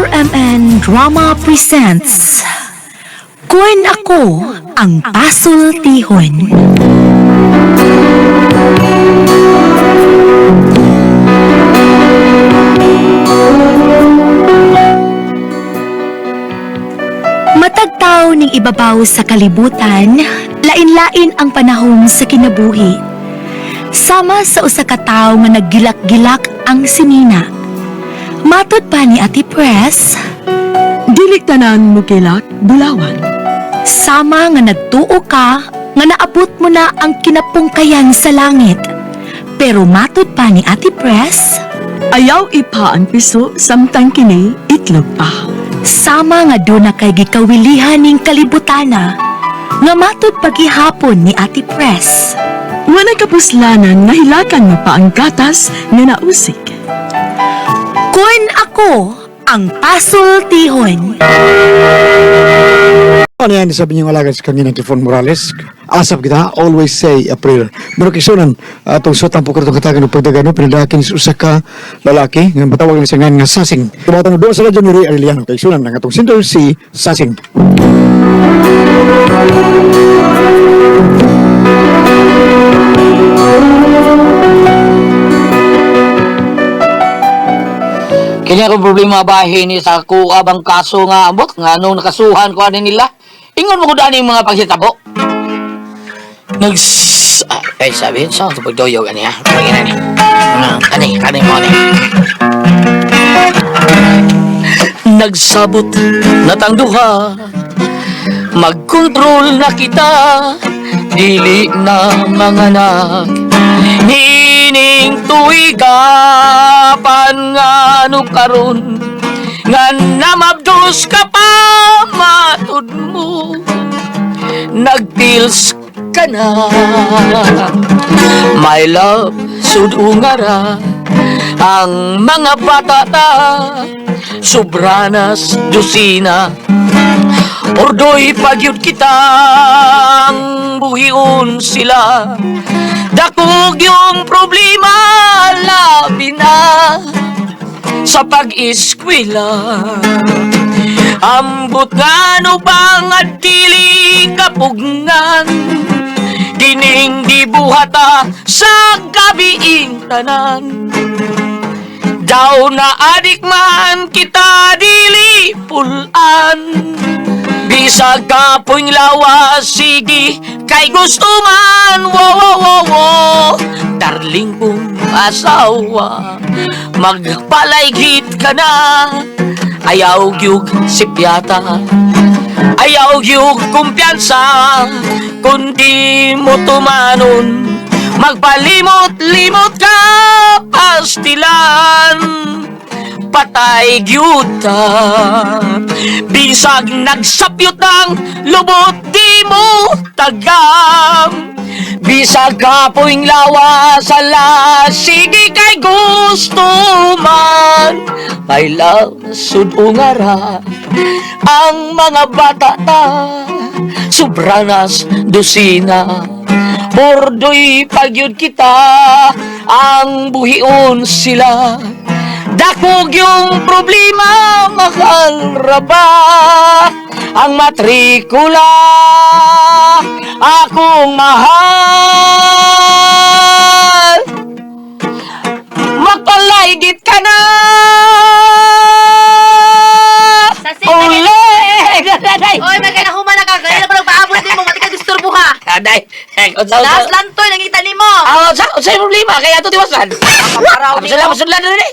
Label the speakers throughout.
Speaker 1: RMN Drama presents Kun Ako Ang Pasultihon. Matagtaw ning ibabaw sa kalibutan, lain-lain ang panahon sa kinabuhi. Sama sa usa ka tawo nga naggilak-gilak ang sinina. Matod pa ni Ate Press,
Speaker 2: Dili tanan mo kilak, bulawan.
Speaker 1: Sama nga nagtuo ka nga naabot mo na ang kinapungkayan sa langit. Pero matod pa ni Ate Press,
Speaker 2: Ayaw ipa ang piso, samtang kini itlog pa.
Speaker 1: Sama nga doon na kay gikawilihan ning kalibutana, nga matod pagihapon ni Ate Press.
Speaker 2: Walay kapuslanan nga hilakan mo pa ang gatas nga nausik.
Speaker 1: Kun ako ang pasultihon.
Speaker 3: Ano yan, sabi niyong alaga sa kanina Clifford Morales? Asap kita, always say a prayer. Pero kisunan, atong sutang po kartong katagan ng pagdagano, pinadakin sa usa ka lalaki, nga matawag na siya nga Sasing. Tumatang doon sa radyo ni Ray Arellano, kay sunan ang atong sender si Sasing.
Speaker 4: Kini akong problema bahin ni sa ako abang kaso nga ambot nga nung nakasuhan ko ani nila. Ingon mo ko dani yung mga paghitabo. Nags ay sabi sa ito pagdoyog ani ha. Pagina ni. Ani kani mo ni. Nagsabot na tang duha. Magkontrol na kita. Dili na manganak. Nining tuiga pangano karon nga namabdos ka pa matud mo nagpils ka na. My love, sudungara ang mga bata ta, sobranas dosina. Ordoy pagyud kitang buhion sila. Dakog yung problema, labi na sa pag-eskwela. Ambot nga no bang at dili kapugngan, kining dibuhata sa gabiing tanan. Daw na adik man kita dili pulan. Bisag kapoy lawas, sige kay gusto man. Wo wo wo wo. Darling kong asawa, magpalaygit ka na. Ayaw gyug sipyata, ayaw gyug kumpiyansa. Kundi mo tumanon, magpalimot-limot ka pastilan. Patay gyud ta. Bisag nagsapyot ng lubot di mo tagam. Bisag kapoy lawas ala, sige kay gusto man. My love, sudungara ang mga bata ta, sobranas dosina. Bordoy pagyud kita, ang buhion sila. Dakog yung problema, mahal ra ba ang matrikula? Akong mahal, magpalaygit ka na.
Speaker 5: Sasing,
Speaker 4: Ule! Daday!
Speaker 5: Oy, may kinahuman na ka. Ganyan na pa nagpaabot din mo. Mati ka disturbo ha.
Speaker 4: Daday! Unsa
Speaker 5: Taas lantoy, nangita ni mo.
Speaker 4: Ah, unsa unsa yung problema? Kaya ato tiwasan.
Speaker 5: Kaparaw ni
Speaker 4: Sila
Speaker 5: mo.
Speaker 4: sila dali.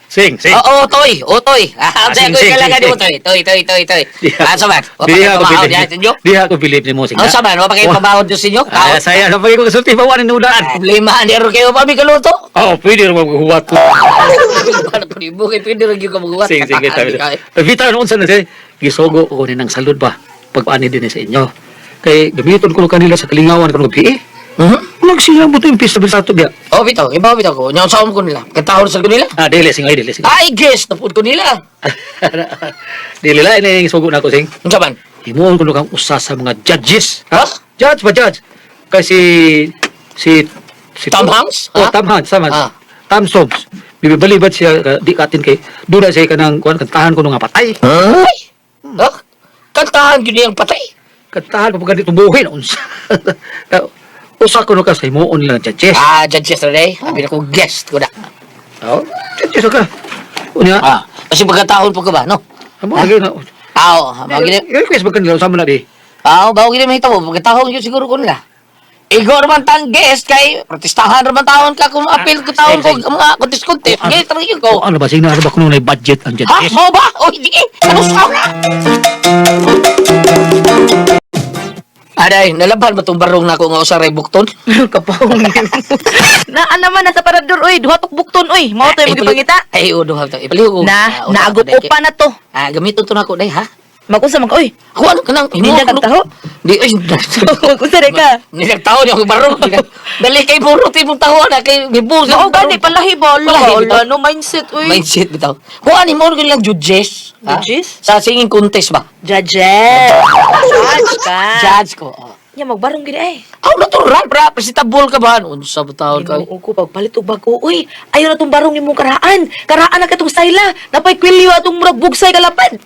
Speaker 6: Sing, sing.
Speaker 4: Oo, toy, o toy. Ah, unsa
Speaker 6: Sing,
Speaker 4: ko
Speaker 6: sing,
Speaker 4: kalaga
Speaker 6: sing,
Speaker 4: nimo toy. Toy, toy, toy, toy.
Speaker 6: Diha.
Speaker 4: Ah, sa man. Wa pa
Speaker 6: Diha
Speaker 4: kay
Speaker 6: ko
Speaker 4: pamahod
Speaker 6: bilib.
Speaker 4: diha sa inyo.
Speaker 6: Diha ko bilib nimo sing.
Speaker 4: Unsa man, wa pa kay pamahod sa inyo?
Speaker 6: Ah, saya na pag ko kasulti ba ni ulaan.
Speaker 4: Problema ni ro kayo pa mi kaluto.
Speaker 6: Oh, pwede ra maghuwat ko.
Speaker 4: Paano ko nimo kay pwede ra gyud ka maghuwat.
Speaker 6: Sing, sing kita. Bitaw unsa na sing. Gisugo ko ni nang salud ba pag-ani din sa inyo. Kay gamiton ko kanila sa kalingawan kan gabi. Nagsilang mo to yung pista sa ato biya.
Speaker 4: Oh, bitaw, ibaw bitaw ko. Nya unsa ko nila? Katahon sa ko nila.
Speaker 6: Ah, dili sing ay dili sing.
Speaker 4: Ay, guess na pud ko nila.
Speaker 6: Dili la ini sugo na ko sing.
Speaker 4: Unsa man?
Speaker 6: Himuon ko kang usa sa mga judges.
Speaker 4: Ha?
Speaker 6: Judge ba judge? Kay si si si
Speaker 4: Tom Hanks?
Speaker 6: Oh,
Speaker 4: Ha?
Speaker 6: Tom Hanks, Tom Hanks.
Speaker 4: Ah.
Speaker 6: Tom Sobs. Bibalibat siya di katin kay duna siya kanang kuan kantahan ko nga patay.
Speaker 4: Ay! Ha? Kantahan gyud niyang patay.
Speaker 6: Kantahan pa pagka tubuhin unsa. Usa ko no ka sa himuon nila judges.
Speaker 4: Ah, judges na day. Abi na ko guest ko na.
Speaker 6: Oh, judges ka. Unya,
Speaker 4: Ah, kasi pagkatahon po ka ba, no?
Speaker 6: amo lagi na.
Speaker 4: Aw, mao gini.
Speaker 6: Request ba kanila sama na di.
Speaker 4: Aw, bawo gini mahitabo pagkatahon gyud siguro ko nila. Igor man tang guest kay protestahan ra man taon ka kung appeal ko taon ko mga kontis-kontis. Gay talaga ko.
Speaker 6: O ano ba sing na ba kuno na budget ang
Speaker 4: Ha?
Speaker 6: judges?
Speaker 4: Mo ba? O sige, ano sa na? Aday, nalaban ba tong barong nako nga usa ray bukton?
Speaker 5: Kapawang Na ano man nasa parador oy, duha tok bukton oy. Mao to imong gipangita.
Speaker 4: Ay, o duha to. Ipaliw ko.
Speaker 5: Na,
Speaker 4: Ah, usa
Speaker 5: naagup
Speaker 4: ka, day.
Speaker 5: pa na to.
Speaker 4: Ah, gamiton to nako day ha.
Speaker 5: Magunsa man ka oy.
Speaker 4: Ako ano ka nang
Speaker 5: Hindi na kag taho?
Speaker 4: Di ay.
Speaker 5: Magunsa re ka.
Speaker 4: Nilag taho niya akong barong. Dali kay puro timong taho na kay gibus.
Speaker 5: Mao gani palahi ba?
Speaker 4: Palahi,
Speaker 5: Wala
Speaker 4: bitaw.
Speaker 5: no mindset oy.
Speaker 4: Mindset bitaw. Kung ano mo lang judges. ha?
Speaker 5: Judges?
Speaker 4: Sa singing contest ba?
Speaker 5: Judges. Judge ka.
Speaker 4: Judge ko. Oh.
Speaker 5: Nya magbarong gini ay.
Speaker 4: Aw, natural, pra. Presentable ka ba? Unsa ba taon ka?
Speaker 5: Ginoo ko pagpalit og bago oy. Ayo na tong barong nimong karaan. Karaan na katong sayla. Napay kwilyo atong murag bugsay kalapad.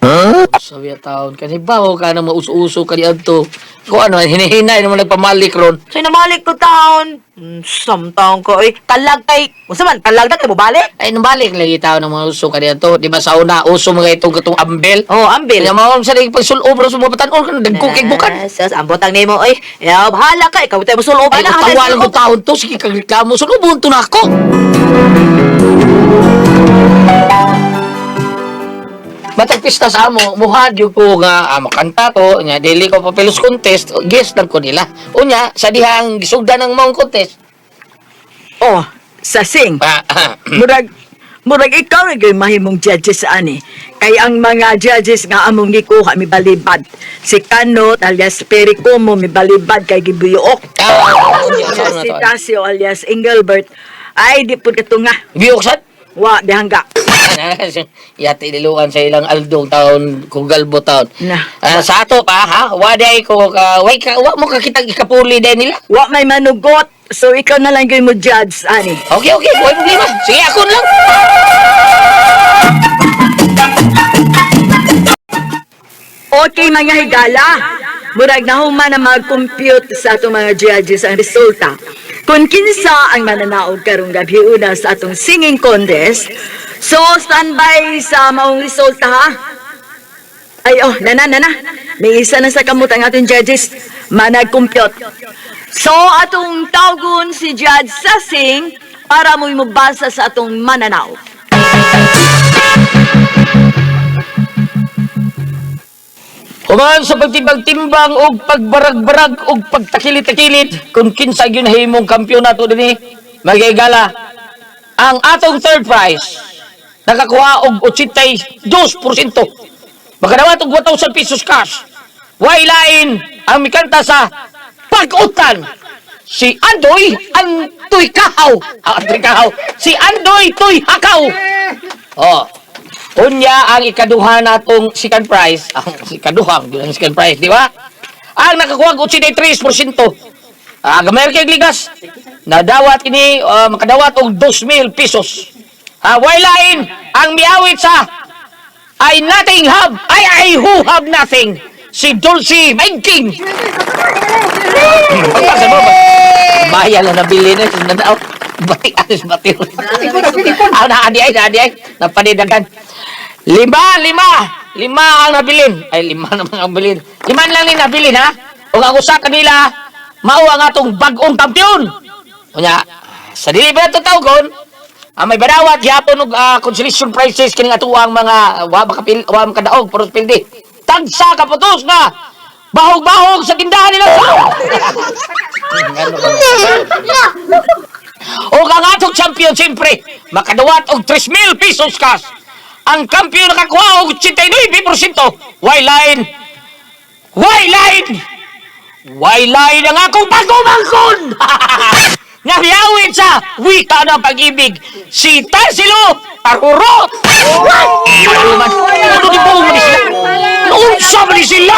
Speaker 4: Sabi taon ka. Hibaw ka na mauso-uso ka diadto. Kung ano, hinihinay naman nagpamalik ron.
Speaker 5: Say namalik ko taon. Samtaon ko oy. Kalag kay unsa man kalag na kay mobalik?
Speaker 4: Ay, nabalik lagi taon ng mga uso ka diadto. Di ba sa una, uso mga itong katong ambel.
Speaker 5: Oh, ambil.
Speaker 4: Kaya mga sa naging pagsulob ro sa mga batanon ka, nagkukig bukan.
Speaker 5: Ah, Sus, ambot ang nimo oy. Ya, bahala ka ikaw tayo musulob
Speaker 4: Ay,
Speaker 5: na.
Speaker 4: tawa lang ko taon to. Sige, kagreklamo. Sulubon to na ako. Matag pista sa amo, muhad yung ko nga makanta ko, nya dili ko papelos contest, guest lang ko nila. Unya, sa dihang gisugda ng maong contest.
Speaker 2: Oh, sasing.
Speaker 4: Ah, ah,
Speaker 2: Murag murag ikaw na gyud mahimong judges ani. Kay ang mga judges nga among gikuha mibalibad. Si Kanot alias Pericomo mibalibad kay gibuyok.
Speaker 4: ah, unya, sa
Speaker 2: Si
Speaker 4: na to.
Speaker 2: Tasio alias Engelbert ay di pud katunga.
Speaker 4: Biyok sad.
Speaker 2: Wa dihangga.
Speaker 4: Yati nilukan sa ilang aldong taon, kugalbo taon.
Speaker 2: Na.
Speaker 4: Ah, sa ato pa ha, waday ko ka, way ka, wa mo kakitang ikapuli din nila.
Speaker 2: Wa may manugot. So ikaw na lang gyud mo judge ani.
Speaker 4: Okay, okay, way problema. Sige, ako na lang.
Speaker 2: Okay mga higala, murag nahuman na mag-compute sa atong mga judges ang resulta. Kung kinsa ang mananaog karong gabi una sa atong singing contest, so standby sa maong resulta ha. Ay oh, nana nana, may isa na sa kamot ang atong judges, manag-compute. So atong tawgon si Judge Sasing para mo'y mobasa sa atong mananaog.
Speaker 4: Human sa pagtimbang-timbang og pagbarag-barag og pagtakilit-takilit kung kinsa gyud himong kampiyonato dinhi magigala ang atong third prize nakakuha og 82%, makadawat og 1,000 pesos cash. Way lain ang mikanta sa Pag-utan, si Andoy Antoy Kahaw. Ah, Antoy Kahaw, si Andoy Tuy Hakaw. Oh. Unya ang ikaduha natong second prize, ang ikaduha, ang second prize, di ba? Ang nakakuha og 83%. Ah, gamay kay ligas. Nadawat ini makadawat og 2,000 pesos. Ah, way lain ang miawit sa I nothing have, I who have nothing. Si Dulce Maingking. Pagpasa mo ba? Maya lang nabili na. Nanaw. Batik alis batik. Ah, naadi ay, naadi ay. Napanidagan. Lima, lima. Lima ang nabilin. Ay, lima naman ang nabilin. Lima lang ni nabilin, ha? O ang usa kanila, mao ang atong bag-ong kampiyon. Unya, sa dili ba ito tawgon, ang may badawat gyapon og consolation prizes kining atuang mga wa makapil wa makadaog pero pildi. Tagsa ka putos nga bahog-bahog sa tindahan nila. Og ang atong champion siyempre makadawat og 3,000 pesos cash. Ang kampiyon nakakuha og 89%. Way line. Way line. Way line ang akong pagumangkon. Nga miyawit sa wika ng pag-ibig, si Tarsilo Parurot! Ano man? Ano di po man sila? Unsa man ni sila?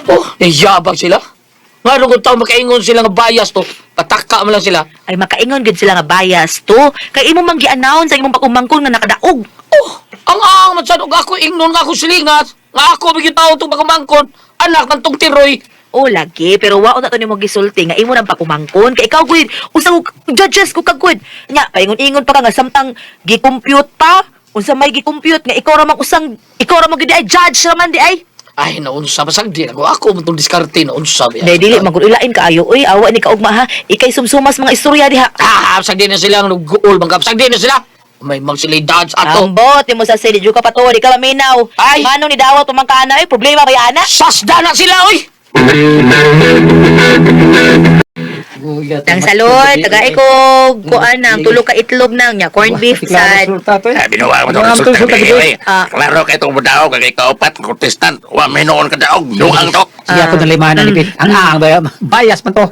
Speaker 4: Oh, Yabang sila. Nga nung tao makaingon sila nga bias to. Pataka mo lang sila.
Speaker 5: Ay makaingon gid sila nga bias to. Kay imo mang gi-announce ang imong pag-umangkon nga nakadaog.
Speaker 4: Oh, ang ang man sad og ako ingnon nga ako silingat. Nga ako bigyan tao itong pagumangkon. Anak ng tong tiroy.
Speaker 5: O lagi, pero wao na to nimo gisulti nga imo nang pag-umangkon kay ikaw gud unsa ko judges ko kag gud. Nya paingon-ingon pa ka nga samtang gi-compute pa. Unsa may gi-compute nga ikaw ra man usang ikaw ra man gid ay judge ra man di ay.
Speaker 4: Ay, naunsa basag di ako. Ako man tong diskarte naunsa ba.
Speaker 5: Dili dili man gud ilain kaayo oy, awa ni kaugma ha. Ikay sumsumas mga istorya diha.
Speaker 4: Ah, basag di na sila ang nagguol bangka. Basag di na sila. May mag sila dance ato.
Speaker 5: Ambot nimo sa sili ka patuo di ka maminaw.
Speaker 4: Ay!
Speaker 5: Manong ni dawat tumang kaana ay problema ba ana?
Speaker 4: Sasda na sila, oy!
Speaker 5: Nang salod, taga ikog, kuan nang tulo ka itlog nang nya corned beef sad.
Speaker 7: Binuwa mo itong resulta. Ay,
Speaker 5: Ah.
Speaker 7: klaro kay itong budaog, kay kaupat, contestant, wa may noon ka daog, nuang to.
Speaker 6: Sige ako ng limahan na lipit. Ang ang bias man to.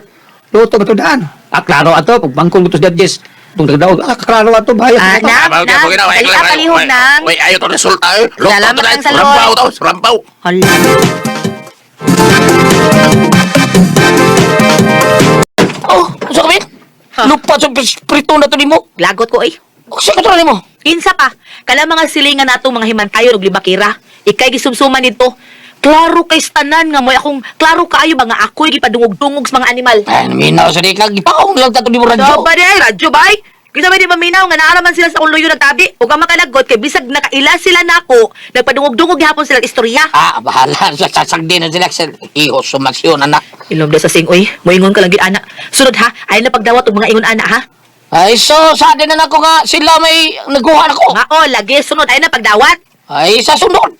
Speaker 6: Luto ba to daan? Ah, klaro ato. Pag bangkong gusto judges. Itong nagdaog. Ah, klaro ato. Bias
Speaker 5: Ah,
Speaker 6: man to.
Speaker 5: na-
Speaker 7: Abaw,
Speaker 5: na,
Speaker 7: kaya
Speaker 5: dali,
Speaker 7: klaro,
Speaker 5: palihog nang.
Speaker 7: Uy, ayaw itong resulta. Eh. Luto
Speaker 5: Salamat
Speaker 7: to na,
Speaker 5: ang salod.
Speaker 7: Rampaw to, rampaw.
Speaker 5: Hala.
Speaker 4: Oh, unsa ka ba? Lupa sa prito na to nimo.
Speaker 5: Lagot ko eh.
Speaker 4: Unsa ka to nimo?
Speaker 5: Kinsa pa, kala mga silingan nato mga himantayo og libakira. Ikay gisumsuman nito. Klaro kay tanan nga moy akong klaro kaayo ba nga ako'y gipadungog-dungog sa mga animal.
Speaker 4: Ay, naminaw sa di ka gipaong lang ta to nimo radyo.
Speaker 5: So, ba di ay radyo bay? Kinsa ba di maminaw nga naaraman sila sa akong luyo nagtabi? Ug ang makanagot kay bisag nakaila sila nako, nagpadungog-dungog gihapon sila og istorya.
Speaker 4: Ah, bahala sa sasagdi na sila sa iho sumaksyon anak.
Speaker 5: Ilom daw sa sing oy, moingon ka lang gid ana. Sunod ha, ay na pagdawat og mga ingon ana ha.
Speaker 4: Ay, so sa din na nako nga sila may naguhan ako.
Speaker 5: Nga oh, lagi sunod ay na pagdawat.
Speaker 4: Ay, sa sunod.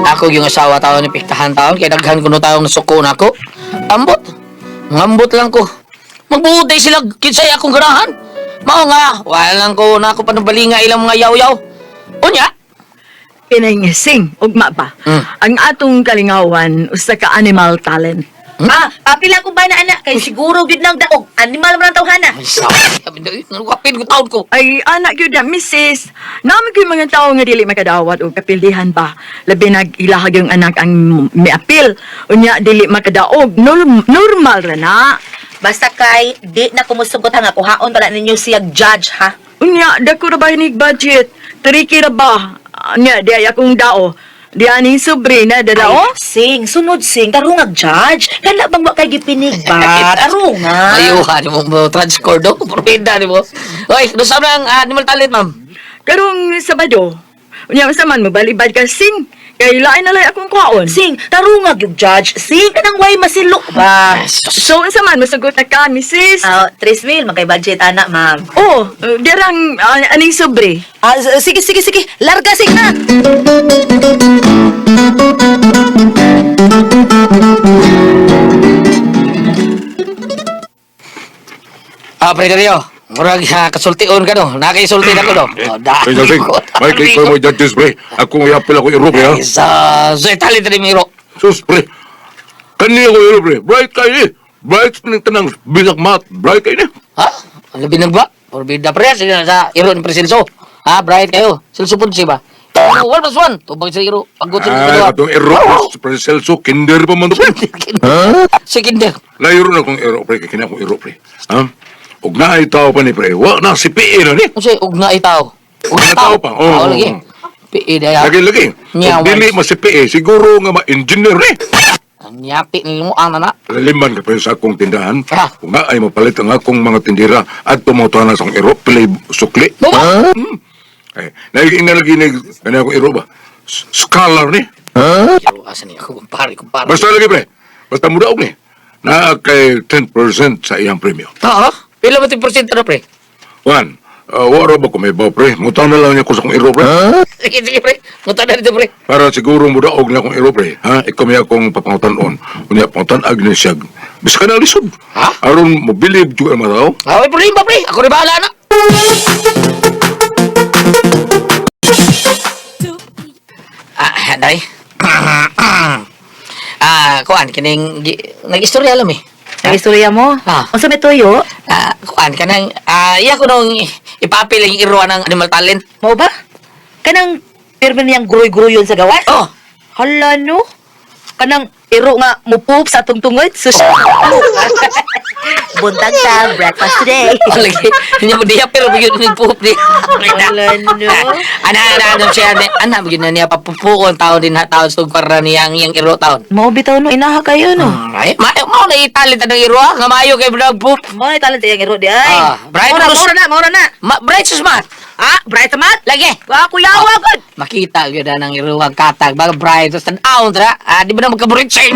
Speaker 4: Ako yung asawa tao ni piktahan taon kay daghan kuno taong nasuko nako. Ambot. Ngambot lang ko. Magbuotay sila kinsay akong ganahan. Mao nga, wala lang ko na ako panubalinga ilang mga yaw-yaw. Unya,
Speaker 2: Pinangising, ugma ba? Ang atong kalingawan, usa ka animal talent.
Speaker 5: Ah, papila ko ba na anak kay siguro gid nang daog. Animal man ang tawhana.
Speaker 4: Ay, sabi, wapin ko taon ko.
Speaker 2: Ay, anak yun na, misis. Naman ko yung mga tao nga dili makadawat o kapildihan ba. Labi nag ilahag yung anak ang miapil. Unya, dili makadaog. Normal ra na.
Speaker 5: Basta kay di na kumusugot ha nga kuhaon pala ninyo siya judge ha.
Speaker 2: Unya, dako ra ba hinig budget? Triki ra ba? Unya, di ay akong dao. Di aning sobre na dadao?
Speaker 5: Ay, sing, sunod sing, tarungag judge. Kana bang wa kay gipinig ba? Tarungag.
Speaker 4: Ayuhan mo mo transcord do. Purpida ni mo. Oy, dosa na ang animal talent, ma'am.
Speaker 2: Karong Sabado. Unya, unsa man, mabalibad ka sing. Kay lain na lay akong kwaon.
Speaker 5: Sing, tarungag yung judge. Sing, kanang way masilok ba?
Speaker 2: So, unsa man, masagot na ka, misis.
Speaker 5: Ah, 3 mil, magkay budget ana, ma'am.
Speaker 2: Oh, dirang aning sobre.
Speaker 5: Ah, sige, sige, sige. Larga, sing na.
Speaker 4: Ah, pre Dario. Murag ha, kasultion ka no. Nakaisulti na ko no. Oh, da.
Speaker 8: Ay, Sasing, may kay ko mo judges, pre. Ako nga yapil ako iro, pre, ha?
Speaker 4: Sa sa talent ni Miro.
Speaker 8: Sus, pre. Kaniya ko iro, pre. Bright kayo, eh. Bright ng tanang bisak mat. Bright kayo, eh.
Speaker 4: Ha? Ang labi ba? Porbida pre sila sa iro ni Pre Celso. Ha, bright kayo. Celso po ba? Ano, 1 plus 1. Tubag sa iro. Paggot sa
Speaker 8: Ay,
Speaker 4: iro.
Speaker 8: atong iro, pre. Celso, kinder pa man to, pre.
Speaker 4: Sa kinder.
Speaker 8: Layro na akong iro, pre. Kaya akong iro, pre. Ha? Ug naay tao pa ni, pre. Wa na, si PE na ni.
Speaker 4: Unsay ug na itaw. Ug
Speaker 8: Na tao pa, oo,
Speaker 4: Tao
Speaker 8: oo,
Speaker 4: lagi.
Speaker 8: oo.
Speaker 4: Pi daya.
Speaker 8: Lagi, lagi.
Speaker 4: Nya,
Speaker 8: Kung dili
Speaker 4: wise.
Speaker 8: ma si PE, siguro nga ma-engineer ni.
Speaker 4: Ang yapi nimo ang nana.
Speaker 8: Laliman ka pa sa akong tindahan.
Speaker 4: Ah.
Speaker 8: Kung nga ay mapalit ang akong mga tindira at tumutuan na sa akong iro, pilay sukli.
Speaker 4: Mo ba?
Speaker 8: Eh, naging lagi ni kanya akong iro ba? Scholar ni.
Speaker 4: Iro asa ni ako kumpare kumpare.
Speaker 8: Basta lagi pre. Basta mudaog ni. Na kay 10% sa iyang premyo.
Speaker 4: Ha? Pila ba 10% na pre?
Speaker 8: Juan, wala ba ko may baw pre? Mutang na lang niya ko sa akong iro pre.
Speaker 4: Sige sige pre. Ngutan na dito pre.
Speaker 8: Para siguro mudaog na akong iro pre. Ha? Ikaw may akong papangutanon. Unya pangutan-ag ni siya. Bisa ka na lisod.
Speaker 4: Ha?
Speaker 8: Aron mobilib jud ang mga tao.
Speaker 4: Ah, may problema pre. Ako rin bahala na. Ah, dai. Ah, kuan kining nag-istorya alam eh.
Speaker 5: Ang istorya mo.
Speaker 4: Ah.
Speaker 5: Unsa may tuyo?
Speaker 4: Ah, kuan kanang iya ko nung ipapil ang iro ng animal talent.
Speaker 5: Mao ba? Kanang pirmi niyang guroy-guroyon sa gawas?
Speaker 4: Oh.
Speaker 5: Hala no. Kanang iro nga mupup sa atong tungod. Sus. Buntag ta, breakfast today.
Speaker 4: Lagi. Nya mo diya pero bigyan ni pup di.
Speaker 5: Hala no.
Speaker 4: Ana ana ana siya ana ana bigyan na niya papupuon taon din ha taon sugkar na niya ang iyang iro taon.
Speaker 5: Mao bitaw no inaha kayo no.
Speaker 4: Ay, ma mao na italit ang iro ah, nga maayo kay vlog pup.
Speaker 5: Mao na talent iyang iro di ay.
Speaker 4: Ah, bright
Speaker 5: Mao na,
Speaker 4: rose.
Speaker 5: mao na, mao na.
Speaker 4: Ma bright sus ma.
Speaker 5: Ah, bright mat.
Speaker 4: Lagi.
Speaker 5: Wa kuyawa gud.
Speaker 4: Makita gyud na ng iro ang katag baga bright sus tan-awon tra. Ah, di ba na magkaburitsin?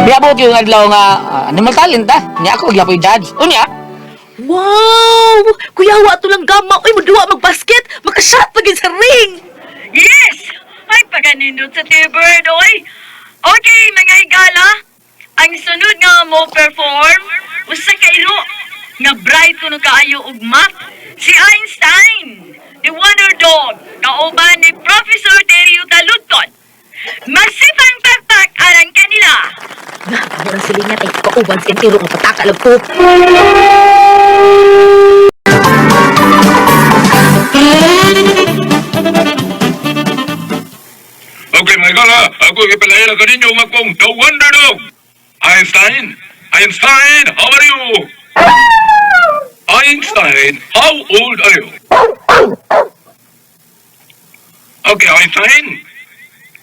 Speaker 4: Miabot yung adlaw nga animal talent ah. Niya ako gyapoy judge. Unya,
Speaker 5: Wow! Kuyawa ato lang gama. Uy, muduwa magbasket. Makashot pagin sa ring.
Speaker 2: Yes! Ay, paganindot sa T-Bird, oy! Okay, mga higala, ang sunod nga mo perform, usa ka iro, nga bright kuno kaayo og math, si Einstein, the Wonder Dog, kauban ni Professor Terrio Taludton. Masipang pakpak alang kanila.
Speaker 5: Nga, murang silingan ay kauban sa entero nga pataka lang po.
Speaker 8: Okay, mga higala, ako ipalaila kaninyo ang akong The Wonder Dog. Einstein, Einstein, how are you? Einstein, how old are you? Okay, Einstein,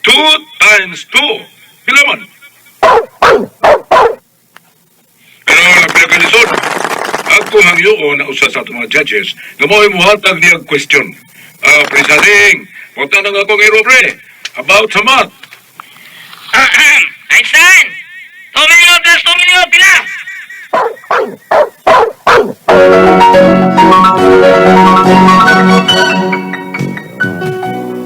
Speaker 8: 2 times 2, pila man? Pero nagpinakalisod, ako ang yuo na usa sa atong mga judges nga mao'y muhatag niya og question. Ah, presiding, punta na nga akong iro, pre. About sa math.
Speaker 4: Einstein! 2 million plus 2 million, pila!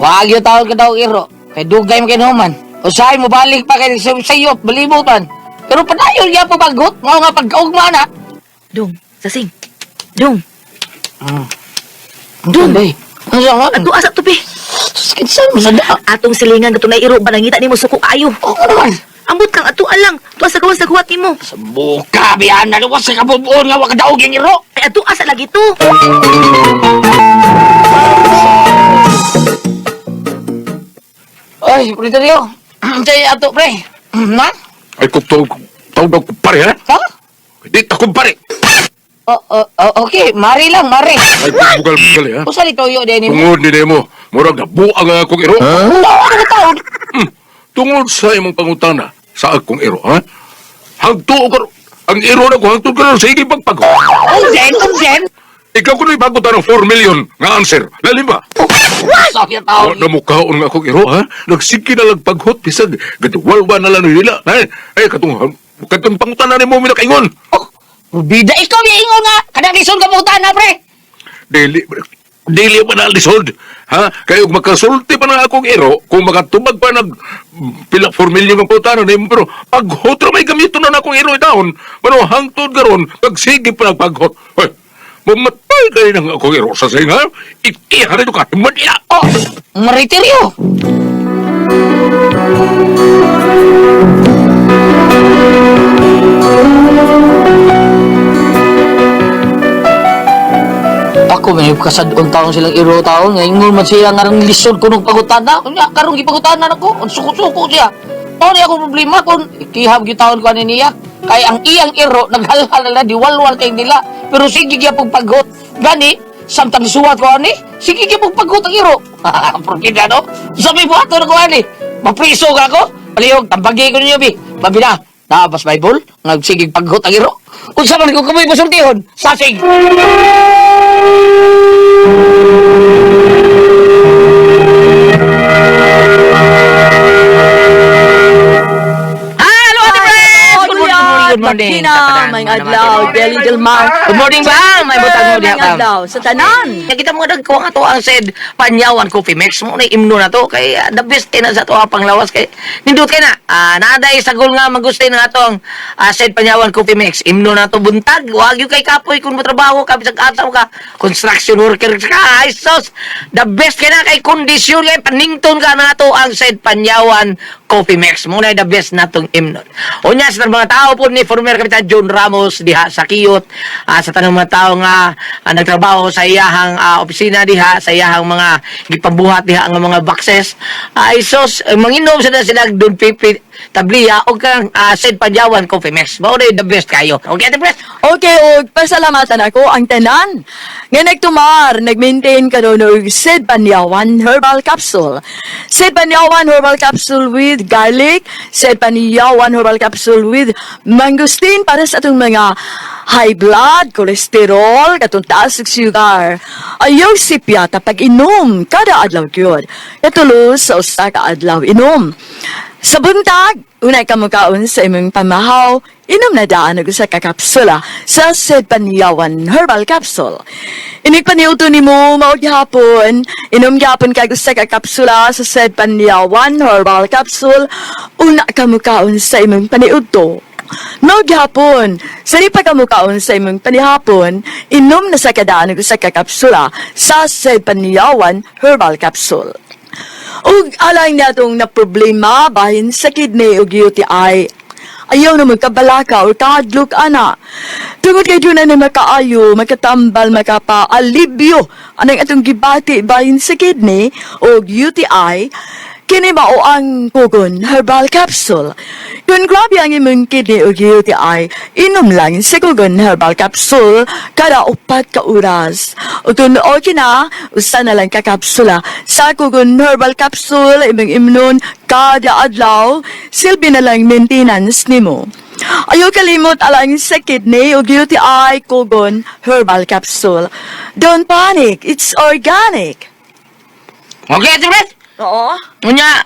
Speaker 4: Wag yung tawag ka daw, Iro. Kay dugay mo kinuman. Usahay mo balik pa kay sa sayop, balimutan. Pero padayon niya po bagot. Mao nga pagkaugma na.
Speaker 5: Dong, sasing. Dong,
Speaker 4: Dun. Ano siya man?
Speaker 5: ato asa tupi.
Speaker 4: Kinsa mo sa da?
Speaker 5: Atong silingan katong iro ba nangita nimo suko ayo.
Speaker 4: Oo naman.
Speaker 5: Ambot kang ato alang. Tuwa sa gawas naghuwat nimo.
Speaker 4: Sa buka, biyan na luwas sa kabubuon nga wakadaog yung iro.
Speaker 5: Ay ato asa lagi to.
Speaker 4: Ay, pre tayo. Chay ato, pre. Na?
Speaker 8: Ay, kung tawag tawag ko pare, ha?
Speaker 4: Ha?
Speaker 8: Di ta kumpare.
Speaker 4: Oh, oh, oh, okay, mari lang, mari.
Speaker 8: Ay, bugal-bugal, ha?
Speaker 4: Usa ni toyo din nimo.
Speaker 8: Tungod ni mo, murag na buang ang akong iro.
Speaker 4: Taon ka taon.
Speaker 8: Tungod sa imong pangutana sa akong iro, ha? Hangto ka, ang iro na ko, hangtod ka na, sige pagpag.
Speaker 4: Unjen, unjen.
Speaker 8: Ikaw ko na ibagot ng 4 million nga answer. Lalim ba?
Speaker 4: Sabi
Speaker 8: Wa
Speaker 4: taon.
Speaker 8: na mukhaon nga akong iro, ha? Nagsige na lang paghot, bisag, gadwalwa na lang nila. Ay, ay, katong, katong pangutana ni mo, minakaingon.
Speaker 4: Oh, bida ikaw yung ingon nga. Kanang lison ka pangutana, pre.
Speaker 8: Dili, dili pa na lisod. Ha? Kayo makasulti pa na akong iro, kung makatubag pa nag pila 4 million ang putano nimo pero paghot ra may gamito na na akong iro daon. Pero hangtod karon pagsige pa nagpaghot. Hoy, mamatay kayo ng akong iro sa singa. Ikiha rin ka, madila.
Speaker 4: Oh, mariteryo. Ako may kasadon taon silang iro taon ngayon man siya nga rang lisod ko nung pagutana. Unya karong gipagutana nako, ang suko-suko siya. Mao ni ako problema kung ikihab gyud taon ko ani niya. Kay ang iyang iro naghalhal na diwalwal kay nila. Pero sige gyapon paghot. Gani samtang suwat ko ani, sige gyapon paghot ang iro. Porkida no? Sabi mo ato na ko ani. Mapriso ka ko. Palihog tambagi ko ninyo bi. Mabina. Naabas Bible, nagsigig paghot ang iro. Unsa man ko kamoy masultihon? Sasig. Hello, Ate Friends! Good morning, good morning, good morning.
Speaker 2: Makina, may adlaw, Kelly Del Mar.
Speaker 4: Good morning, Bam. May butang mo diha, Bam.
Speaker 2: Adlaw sa tanan.
Speaker 4: Nakita mo nagkuha nga to ang said Panyawan Coffee Mix mo na imno na to kay the best kay na sa to ang panglawas kay nindot kay na naaday sagol nga magusto na atong said Panyawan Coffee Mix imno na to buntag wag gyud kay kapoy kung motrabaho ka bisag asa ka construction worker ka, ay sos, the best kay na kay kondisyon kay panington ka na to ang said Panyawan Coffee Mix mo na the best natong imnon. Unya sa mga tao po ni former Kapitan John Ramos diha sa Kiyot, sa tanang mga tao nga nagtrabaho sa iyahang opisina diha sa iyahang mga gipabuhat diha ang mga boxes, ay sos, manginom sa na sila Don Pepe tabliya o kang Said Panyawan Coffee Mix mao na the best kayo. Okay, the best.
Speaker 2: Okay, og pasalamatan ako ang tanan nga nagtumar, nag-maintain karon og Sid Panyawan Herbal Capsule. Sid Panyawan Herbal Capsule with garlic, Sid Panyawan Herbal Capsule with mangosteen para sa atong mga high blood, cholesterol, katong taas og sugar. Ayaw sipyata pag inom kada adlaw gyud. Katulo sa usa ka adlaw inom. Sa buntag, unay ka mukaon sa imong pamahaw, inom na daan og usa ka kapsula sa Sid Panyawan Herbal Capsule. Inig paniudto nimo mao gihapon, inom gihapon kag usa ka kapsula sa Sid Panyawan Herbal Capsule, una ka mukaon sa imong paniudto. No gihapon, sa di pa ka mukaon sa imong panihapon, inom na sa kadaan og usa ka kapsula sa Sid Panyawan Herbal Capsule. Ug alang natong na problema bahin sa kidney ug UTI. Ayaw na magkabalaka o kahadlok ana. Tungod kay doon na makaayo, makatambal, makapaalibyo anang atong gibati bahin sa kidney o UTI, kini mao ang Kugon Herbal Capsule. Kung grabe ang imong kidney o UTI, inom lang sa Kugon Herbal Capsule kada 4 ka oras. O kung okay na, usa na lang ka kapsula sa Kugon Herbal Capsule, imong imnon kada adlaw, silbi na lang maintenance nimo. Ayaw kalimot alang sa kidney o UTI, Kugon Herbal Capsule. Don't panic, it's organic.
Speaker 4: Okay, the best.
Speaker 2: Oo.
Speaker 4: Unya,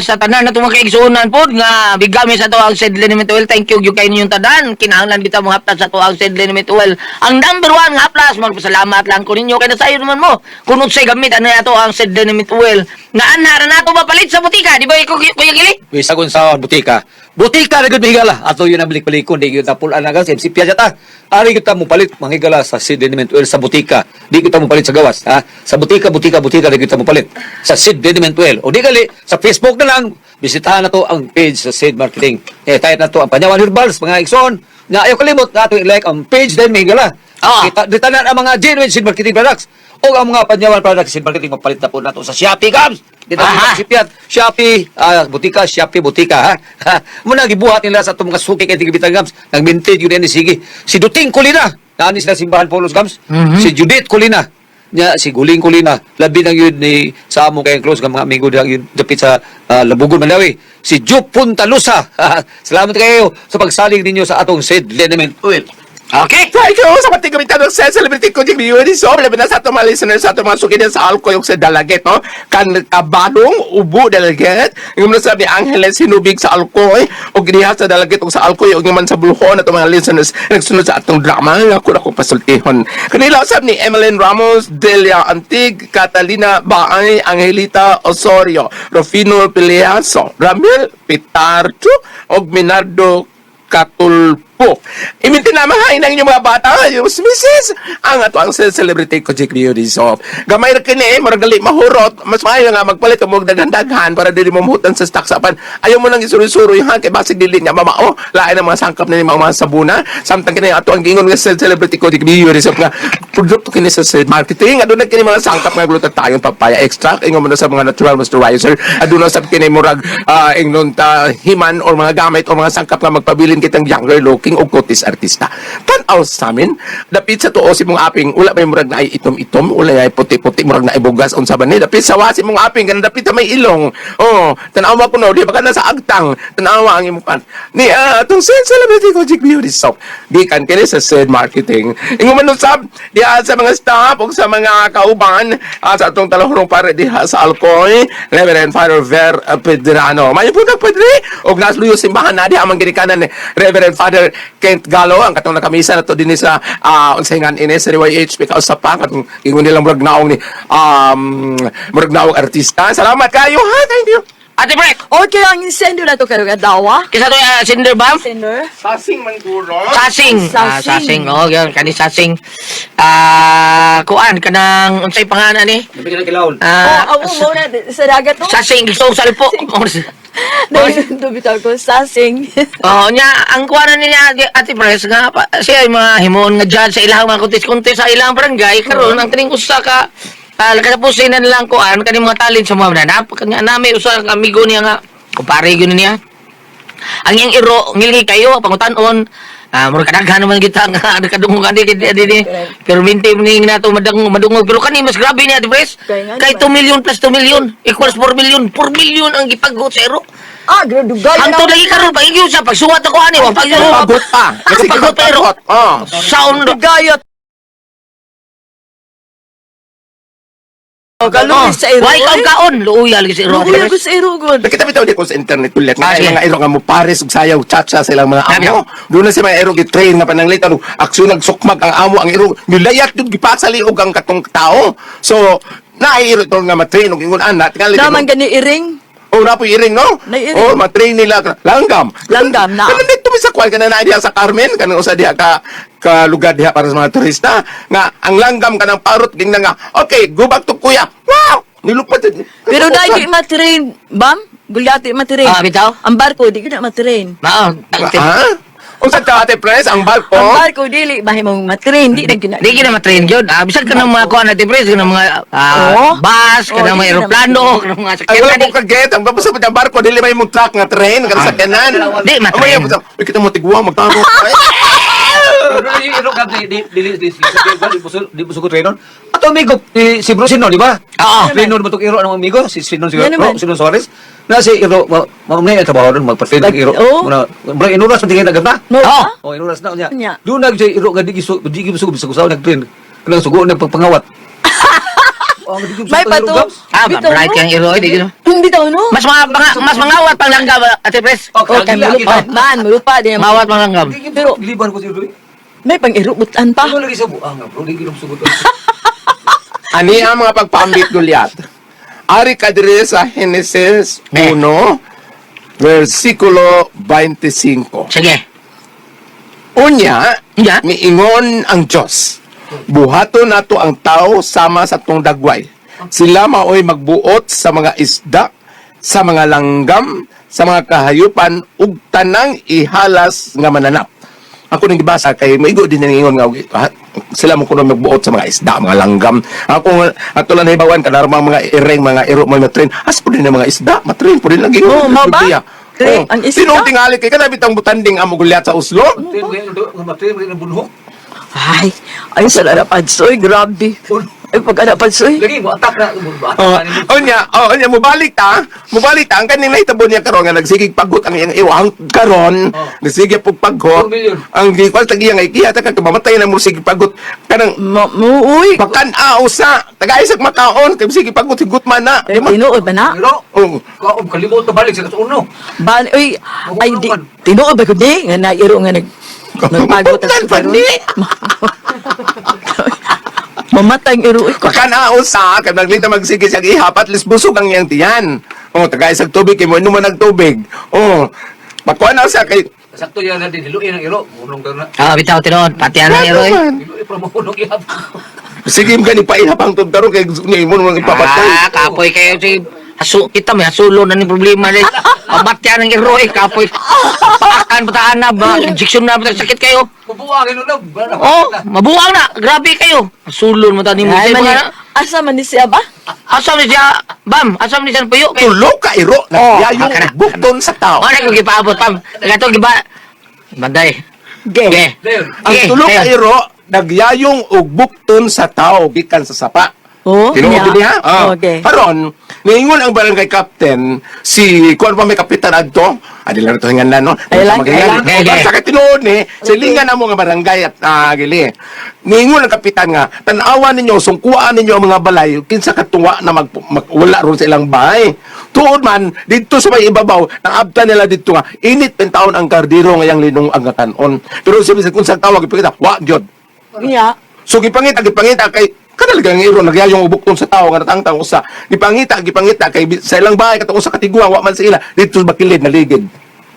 Speaker 4: sa tanan na mga kaigsuonan po, nga bigami sa to ang Sid Liniment Oil. Thank you, gyud kay ninyong tanan. Kinahanglan kita mga haplas sa to ang Sid Liniment Oil. Ang number one nga haplas, magpasalamat lang ko ninyo. Kaya nasayo naman mo. Kung unsay gamit, ano to ang Sid Liniment Oil. Nga anhara na ito mapalit sa butika. Di ba, Kuya Gili?
Speaker 6: Bisagon sa butika. Butika na gud mahigala. Ato yun ang balik-balikon. Di yun tapulan na gas. MC Piaget ta. Ari kita mo palit manghigala sa Sid Liniment Oil sa butika. Di kita mo palit sa gawas. Ha? Sa butika, butika, butika di kita mo palit. Sa Sid Liniment Oil. O di gali, sa Facebook na lang, bisitahan na to ang page sa Sid Marketing. Eh, tayo na to ang Panyawan Herbals, mga igsoon. Na ayaw kalimot na ato i-like ang page din mahigala.
Speaker 4: Ah.
Speaker 6: Kita, di tanan ang mga genuine Sid Marketing products. O ang mga Panyawan products Sid Marketing, mapalit na po nato sa Shopee, Gabs. Dito sa Sipiat, Shopee, butika, Shopee, butika, ha? Muna gibuhat nila sa atong mga suki kay Tigibitang Gams. Nagminted yun ni sige. Si Duting Kulina, naani sila simbahan Polos Gams. Si Judith Kulina, nya si Guling Kulina, labi nang yun ni sa among kay close nga mga amigo diha yun dapit sa Labugon Mandawi. Si Jupe Puntalusa. Salamat kayo sa pagsalig ninyo sa atong Sid Liniment Oil.
Speaker 4: Okay.
Speaker 7: Thank you sa patigamitan ng sa celebrity ko Jig Yuri. So, labi na sa atong mga listeners, sa atong mga suki din sa alcohol sa Dalaget, no? Kan Kabalong, Ubo, Dalaget. Yung mga sabi ni Angeles Hinubig sa alcohol, o diha sa Dalaget o sa alcohol, o man sa Bulhon, atong mga listeners, nagsunod sa atong drama, nga ako na akong pasultihon. Kanila usab ni Emeline Ramos, Delia Antig, Catalina Baay, Angelita Osorio, Rufino Piliaso, Ramil Pitarcho, og Minardo Katulpo. Iminti na mahain ang inyong mga bata, yung misis, ang ato ang celebrity ko, Jake Rio Rizzo. Gamay ra kini, murag dali mahurot, mas maayo nga magpalit og daghan-daghan para dili mo mahutan sa stock sapan. Ayaw mo nang isuri-suri ha, kay basig dili niya mamao. Lain ang mga sangkap na ni mga sabuna. Samtang kini ato ang giingon nga sa celebrity ko, Jake Rio Rizzo nga produkto kini sa sa marketing. Aduna kini mga sangkap nga glutathione, papaya extract, ingon mo na sa mga natural moisturizer. Aduna sab kini murag ingnon ta himan or mga gamit o mga sangkap nga magpabilin kitang younger looking o kutis artista. Tan-aw sa amin, dapit sa tuo si mong aping, wala may murag na ay itom-itom, wala ay puti-puti, murag na ay bugas, unsa ba ni? Dapit sa wasi mong aping, ganun dapit sa may ilong. Oh, tan-awa ko no, di ba ka nasa agtang, tan-awa ang imong pan. Ni atong sen celebrity ko Jig Beauty Soap. Gikan kini sa said marketing. Ingon man usab diha sa mga staff ug sa mga kauban sa atong talahurong pare diha sa Alcoy, Reverend Father Ver Pedrano. Mayo po Padre ug nasluyo simbahan na diha man ginikanan ni Reverend Father Kent Galo, ang katong nakamisa na to din sa unsay nga ini sa DYH because sa pa katong ingon nilang murag naong ni murag naong artista. Salamat kayo ha. Thank you.
Speaker 4: Ate Brek,
Speaker 2: Okay, ang incendio na to karong adlaw.
Speaker 4: kisa to Cinder Bomb?
Speaker 2: Sender.
Speaker 7: Sasing man guro.
Speaker 4: Sasing. Ah,
Speaker 2: Sasing.
Speaker 4: sasing. Oh, yan kani sasing. Kuan kanang unsay pangalan ni?
Speaker 6: Nabigyan ng kilawon.
Speaker 4: Ah,
Speaker 2: Oh, amo mo na sa dagat to.
Speaker 4: sasing gusto kong salpo.
Speaker 2: Dubitaw ko sasing.
Speaker 4: Oh, nya ang kuan na niya Ate Pres nga pa, siya ay mga himuon nga judge sa ilang mga kontes-kontes sa ilang barangay karon ang kining usa ka katapusin na nilang kuan kaning mga talent sa mga mananap kanya nami usa ka amigo niya nga kumpare gyud niya. Ang iyang iro ngilngi kayo pangutan-on. Murag kadaghan naman kita nga nakadungog ani di di di. Pero minti ni nato madang madungog pero kani mas grabe niya Ate Pres.
Speaker 2: Kaya nga
Speaker 4: Kay
Speaker 2: naman.
Speaker 4: 2 million plus 2 million equals 4 million. 4 million ang gipagot sa iro.
Speaker 2: Ah, gradugay.
Speaker 4: Hangtod lagi karon pag-igyo sa pagsuwat ako ani wa pag
Speaker 7: Pagot pa. Kasi
Speaker 4: Pagot pero
Speaker 7: Oh.
Speaker 4: sound.
Speaker 2: Dugayot. Oh, kaluoy sa iro.
Speaker 4: Why kaon kaon luoy lagi sa iro.
Speaker 2: Luoy ko sa iro gud.
Speaker 7: Nakita bitaw di ko sa internet ulit
Speaker 4: Ah,
Speaker 7: nga
Speaker 4: sige.
Speaker 7: mga iro nga mo pares og sayaw chacha sa ilang mga amo. Doon na si mga iro gi-train nga pananglitan og aksyon nagsukmag ang amo ang iro nilayat jud gipasali og ang katong tao. So naay iro tol nga matrain og ingon ana tingali.
Speaker 2: Naman gani iring.
Speaker 7: Oh, na po iring no?
Speaker 2: Naiiring.
Speaker 7: Oh, matrain nila langgam.
Speaker 2: Langgam na.
Speaker 7: Kanang dito mi sa kuwan kanang naa diha sa Carmen kanang usa diha ka ka lugar diha para sa mga turista nga ang langgam kanang parot ging nga. Okay, go back to kuya. Wow! Nilupad.
Speaker 2: Pero dai di matrain, bam? Gulyati matrain.
Speaker 4: Ah, bitaw?
Speaker 2: Ang barko di gud na matrain.
Speaker 4: Mao.
Speaker 7: Ha? Unsa ka ate Pres ang barko?
Speaker 2: Ang barko dili bahimong matrain, di na gina.
Speaker 4: Di gina matrain gyud. Bisag ka ng mga kuan Ate Pres, ka ng mga
Speaker 2: Oo.
Speaker 4: bus, ka
Speaker 2: Oo,
Speaker 4: ng
Speaker 2: di
Speaker 4: mga
Speaker 2: gina
Speaker 4: eroplano,
Speaker 2: matrain.
Speaker 4: ka ng mga
Speaker 7: Ay,
Speaker 4: sakyanan.
Speaker 7: wala ko kaget. Ang babasa pa ang barko, dili may mong truck nga train, kada sa kanan.
Speaker 4: Di, matrain.
Speaker 7: Uy, kita mo tigwa, magtaro. Ay,
Speaker 6: Pero yung iro ka, di, di, di, di, di, di, di, di, di, Ato amigo, si Bro Sinon, di ba?
Speaker 4: Oo.
Speaker 6: Sinon ba itong iro ng amigo? Si Sinon, si
Speaker 2: Yan naman.
Speaker 6: Bro, Sinon Suarez. Na si iro, mamunay ang trabaho doon, magpatrain ng iro.
Speaker 2: Oo.
Speaker 6: Muna, muna, inuras man tingin agad na.
Speaker 2: Mo
Speaker 4: Oo.
Speaker 2: ba?
Speaker 6: Oh, inuras na niya.
Speaker 2: Nya.
Speaker 6: Doon nag siya iro nga di gisu, di gisu bisag usaw nagtrain. Kanang sugo nagpangawat. Oh, di gisu
Speaker 2: May pato.
Speaker 4: Ah,
Speaker 2: Bitaw,
Speaker 4: bright
Speaker 2: no?
Speaker 4: kang iro, di gina.
Speaker 2: Bitaw no?
Speaker 4: Mas mga, mga mas mangawat pang langgam Ate Pres.
Speaker 6: Oh,
Speaker 2: Okay, mulupa. Man, mulupa din.
Speaker 4: Mawat pang langgam.
Speaker 2: Pero-
Speaker 6: liban ko si iro.
Speaker 2: May pang-irubutan pa.
Speaker 6: Ano lagi sa buang nga bro, di ginom sugot.
Speaker 7: Ani ang mga pagpambit gulyat. Ari ka diri sa Genesis
Speaker 4: Eh.
Speaker 7: 1, versikulo 25.
Speaker 4: Sige.
Speaker 7: Unya,
Speaker 4: Unya?
Speaker 7: niingon ang Diyos. Buhaton nato ang tao sama sa tong dagway. Sila maoy magbuot sa mga isda, sa mga langgam, sa mga kahayupan ug tanang ihalas nga mananap. Ako nang gibasa kay maigo din ningon nga ha, sila mo kuno magbuot sa mga isda, mga langgam. Ako ato lang nahibawan kanang mga ireng, mga iro mo matrain. As po din ang mga isda, matrain po din lagi.
Speaker 2: Oo, mao ba? Train ang isda?
Speaker 7: Tinuod tingali kay kana bitang butanding amo gulyat sa Oslo.
Speaker 6: Matrain rin ang bunhok.
Speaker 2: Ay, ay sa larapadsoy, grabe. Ay, pag anapadsoy.
Speaker 6: Lagi mo attack na.
Speaker 7: Oh, unya, oh, unya mubalik ta, mubalik ta ang kaning nahitabo niya karon nga nagsigig pagot ang iyang iwang karon, nagsige pug pagot.
Speaker 6: 4 million.
Speaker 7: Ang gikwal tag iyang ikiya ta ka mamatay na mo sige pagot kanang
Speaker 2: Mo, mo, uy.
Speaker 7: pakan-aw sa tagay-isag makaon kay sige pagot higot man na. Di ba?
Speaker 2: Tinuod ba na?
Speaker 6: Iro.
Speaker 7: Oh.
Speaker 6: Kaob kalimot na balik sa kasuno.
Speaker 2: Ban, uy, ay, di, tinuod ba ko di? Nga nairo nga nag, nagpagot
Speaker 7: Pagtan pa ni.
Speaker 2: Mamatay ang iro. Uy,
Speaker 7: Pakan-aw sa kay naglita magsige siya ihap at least busog ang iyang tiyan. Oh, tagay-isag tubig kay mo inom man og tubig. Oh. Pakuan na sa kay
Speaker 6: Sakto yan natin, hiluin ang iro. Mulong ka na.
Speaker 4: Bitaw tinuod pati ang iro. Eh.
Speaker 6: Hiluin para mahulog ihap.
Speaker 7: Sige gani paihap ang tubig karon kay ni mo nang ipapatay.
Speaker 4: Ah, kapoy kayo si Hasu, kita may hasulo na ni problema ni. Pabatya ng iro eh, kapoy. Paakan pataan na ba, injection na ba, sakit kayo.
Speaker 6: Bubuangin na.
Speaker 4: Oh, mabuang na, grabe kayo. Hasulo mo tani mo.
Speaker 2: Ay,
Speaker 4: Say,
Speaker 2: man,
Speaker 4: mga-
Speaker 2: asa man ni siya ba?
Speaker 4: Asam ni siya, bam, asam ni siya puyo. Kay,
Speaker 7: Tulo ka iro
Speaker 4: Oh,
Speaker 7: nagyayong
Speaker 4: kana.
Speaker 7: bukton sa tao.
Speaker 4: Wala ko gipaabot, pam. Gato giba. Banday.
Speaker 2: Ge.
Speaker 4: Ge.
Speaker 7: Ang
Speaker 4: Ge,
Speaker 7: tulo ka
Speaker 4: ayun.
Speaker 7: iro nagyayong og bukton sa tao gikan sa sapa.
Speaker 2: Oh,
Speaker 7: Tinuod
Speaker 2: nya.
Speaker 7: din niya? Ah.
Speaker 2: Okay.
Speaker 7: Karon, niingon ang barangay captain si kuan pa may kapitan adto. Adila na to hinganlan, no?
Speaker 2: Ay lang, ay lang.
Speaker 4: Okay.
Speaker 7: Sa katinuod ni, silingan na mo nga barangay at gili. Ningon ang kapitan nga, tan-awa ninyo, sungkuan ninyo ang mga balay, kinsa katuwa na wala ron sa ilang bahay. Tuod man, dito sa may ibabaw, naabta nila dito nga, init pin taon ang kardiro ngayang linong ang kanon. Pero sabi sa kung sa tawag, ipakita, wa gyud.
Speaker 2: Nya.
Speaker 7: So gipangita, gipangita kay kanalagang iro nagyayong ubukton sa tao nga natangtang usa. Gipangita, gipangita kay sa ilang bahay katong usa ka tiguang wa man sa ila dito sa bakilid naligid.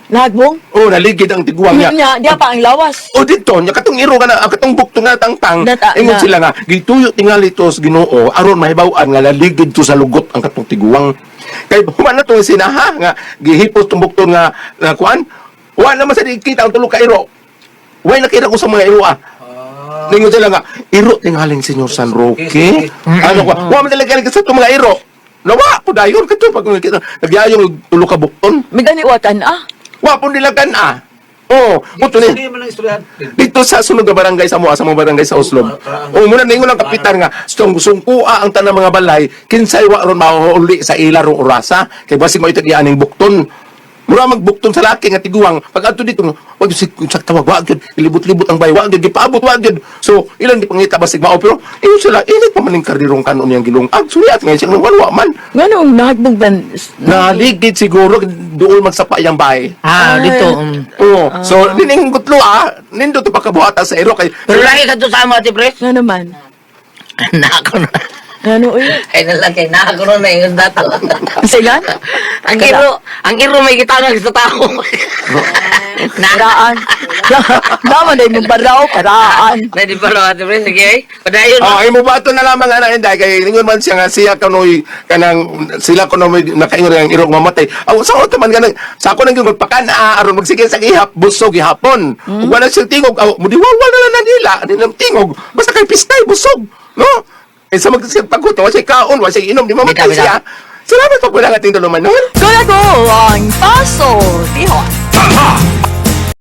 Speaker 2: Nagbong.
Speaker 7: Oh, naligid ang tiguang niya.
Speaker 2: Nya, diya pa ang lawas.
Speaker 7: O dito nya katong iro nga na, katong bukto nga natangtang. Ingon sila nga gituyo tingali to sa Ginoo aron mahibaw-an nga naligid to sa lugot ang katong tiguang. Kay human na to sinaha nga gihipos tong bukton nga, nga kuan. Wa naman sa kita ang tulo ka iro. Way nakita ko sa mga iro ah. Ningon sila nga, iro tingaling Senyor San Roque. Ano ko? Wa man talaga sa itong mga iro. Nawa ko dayon kato pag nakita nagyayong tulo ka bukton.
Speaker 2: May gani watan ah.
Speaker 7: Wa pud nila kan-a. Oh, muto ni.
Speaker 6: Sige man ang istoryahan.
Speaker 7: Dito sa sunod nga barangay sa mua, sa mga barangay sa Oslob. O muna ningon ang kapitan nga, sungkua ang tanang mga balay, kinsay wa ron mahuuli sa ila rong orasa, kay basig mo itag aning bukton. Mura magbukton sa laki nga tiguang pag adto dito wag si sa tawag wa gyud ilibot-libot ang bay wa gyud gipaabot wa gyud. So ilang gipangita basig mao pero ingon sila init pa man ning kardirong kanon niyang gilungag suyat nga siyang wa man.
Speaker 2: Nganong nagbong ban
Speaker 7: Naligid siguro dool magsapa iyang bay.
Speaker 4: Ah, dito.
Speaker 7: Oo. So nining gutlo nindot pa kabuhata sa iro kay
Speaker 4: Pero lagi ka to sa amo, Ate Pres.
Speaker 2: Nga naman.
Speaker 4: Nako na.
Speaker 2: Ngano uy?
Speaker 4: Ay nalang kay nako na ingon dato.
Speaker 2: Sigan?
Speaker 4: Ang iro may gitangag sa tao. Na.
Speaker 2: Karaan. Naman ay mong baraw, karaan.
Speaker 4: Ready pa ro, Ate Pres. Sige. Ay. Padayon.
Speaker 7: Oh, imo ba ito na lamang ana inday kay ningon man siya nga siya kanoy kanang sila kuno may nakaingon ang irong mamatay. Aw sa oto man kanang sa ako nang gyud pakan aron magsige sa gihap busog gihapon. Ug wala siya tingog aw mudiwalwal na lang na nila ani nang tingog basta kay pistay busog, no? Eh sa magsiga pagkot wa siya kaon, wa siya inom di mamatay
Speaker 4: Bitaw, bitaw.
Speaker 7: siya. Salamat po pala ating duluman noon.
Speaker 2: Kuya ko ang paso, tihon.
Speaker 8: Taha!